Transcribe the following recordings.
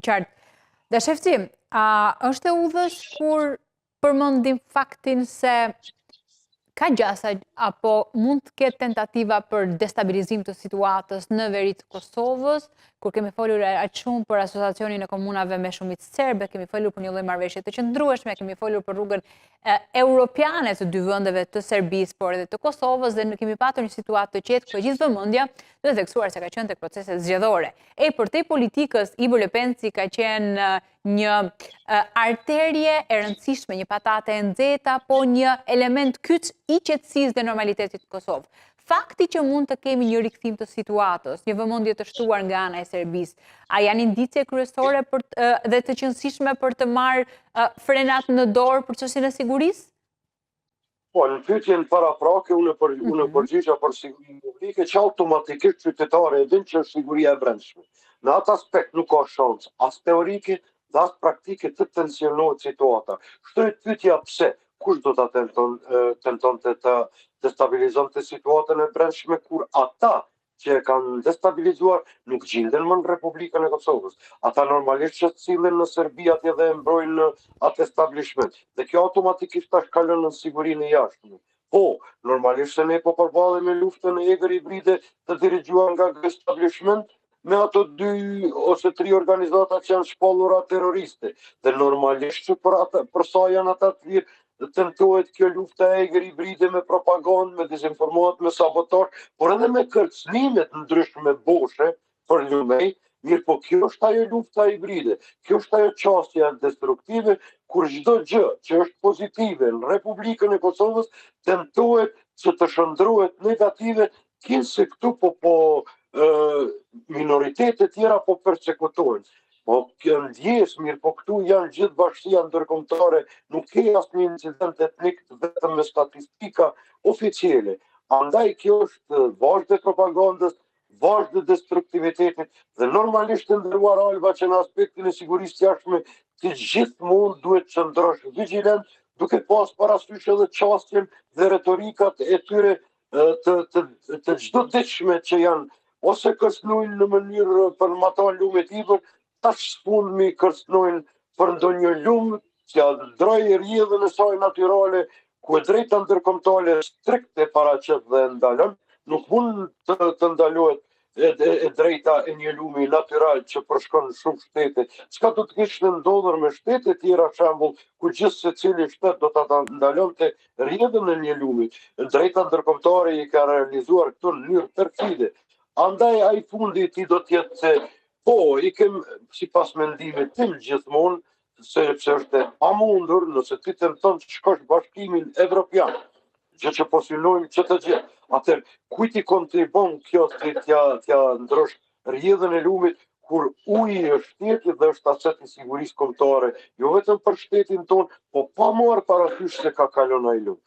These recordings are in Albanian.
E qartë. Dashevci, a është e udhës kur përmendim faktin se ka gjasa apo mund të ketë tentativa për destabilizim të situatës në veri të Kosovës, kur kemi folur aq shumë për asociacionin e komunave me shumicë serbe, kemi folur për një lloj marrëveshje të qëndrueshme, kemi folur për rrugën europiane të dy vendeve të Serbisë, por edhe të Kosovës dhe ne kemi patur një situatë të qetë, ku gjithë vëmendja duhet theksuar se ka qenë tek proceset zgjedhore. E përtej politikës, Ibër Lepenci ka qenë një arterie e rëndësishme, një patate e nxehtë apo një element kyç i qetësisë dhe normalitetit në Kosovë. Fakti që mund të kemi një rikthim të situatës, një vëmendje të shtuar nga ana e Serbisë, a janë indicie kryesore për dhe të qenësishme për të marrë frenat në dorë për çështjen e sigurisë? Po, në pyetjen paraprake unë për mm -hmm. unë mhm. përgjigja për sigurinë publike që automatikisht qytetari e din që është siguria e brendshme. Në atë aspekt nuk ka shans as teorike dhe as praktike të tensionohet situata. Shtrohet pyetja pse, kush do ta tenton tentonte të destabilizonte situatën e brendshme kur ata që e kanë destabilizuar nuk gjinden më në Republikën e Kosovës. Ata normalisht që sillen në Serbi atje dhe e mbrojnë atë establishment. Dhe kjo automatikisht tash kalon në sigurinë e jashtme. Po, normalisht se ne po përballemi me luftën e egër hibride të dirigjuar nga ky establishment me ato dy ose tri organizata që janë shpallura terroriste. Dhe normalisht që për, ata, për sa janë ata të lirë, tentohet kjo lufta e egër hibride me propagandë, me dezinformatë, me sabotazh, por edhe me kërcënime të ndryshme boshe për lumej, mirëpo kjo është ajo lufta hibride, kjo është ajo qasja destruktive, kur çdo gjë që është pozitive në Republikën e Kosovës, tentohet që të shndërrohet negative, kinse këtu po po minoritetet tjera po persekutohen. Po kjo ndjesë, mirëpo këtu janë gjithë bashkësia ndërkombëtare, nuk ke asnjë incident etnik vetëm me statistika oficiale. Andaj kjo është vazhdë e propagandës, vazhdë e destruktivitetit dhe normalisht e nderuar Alba që në aspektin e sigurisë së jashtme ti gjithmonë duhet të qëndrosh vigjilent duke pas parasysh edhe qasjen dhe retorikat e tyre të të të çdoditshme që janë ose kërcënojnë në mënyrë për matanë lumit Ibër, tash së fundmi kërcënojnë për ndonjë lumë që ndroj rrjedhën e saj natyrale, ku e drejta ndërkombëtare strikte paraqet dhe ndalon, nuk mund të, të ndalohet e, e, e drejta e një lumi natyral që përshkon shumë shtete. Çka do të kishte ndodhur me shtete tjera shembull, ku gjithsecili shtet do ta ndalonte rrjedhën e një lumi. E drejta ndërkombëtare i ka realizuar këto në mënyrë perfide. Andaj ai fundi i tij do të jetë se po, i kem sipas mendimit tim gjithmonë sepse është e pamundur nëse ti tenton të shkosh Bashkimin Evropian, gjë që po synojmë që të gjithë. Atëherë, kujt i kontribon kjo ti t'ja t'ja ndrosh rrjedhën e lumit kur uji është shteti dhe është aset i sigurisë kombëtare, jo vetëm për shtetin tonë, po pa marrë parasysh se ka kalon ai lum.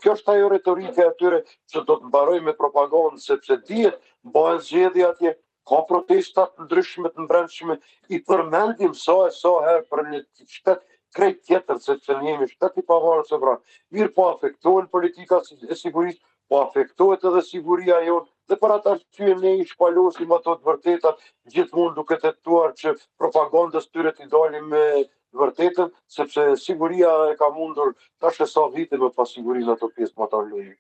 Kjo është ajo retorika e atyre që do të mbarojë me propagandë, sepse dihet, mbahen zgjedhje atje, ka protesta të ndryshme të mbrendshme, i përmendim sa e sa herë për një shtet krejt tjetër, sepse ne jemi shtet i pavarur sovran. Mirëpo afektohen politika e sigurisë, po afektohet edhe siguria jonë, dhe për atë arsye ne i shpalosim ato të vërtetat, gjithmonë duke tentuar që propagandës tyre t'i dalim me të vërtetën, sepse siguria e ka mundur tash e sa vite me pasiguri në ato pjesë matanë lumit.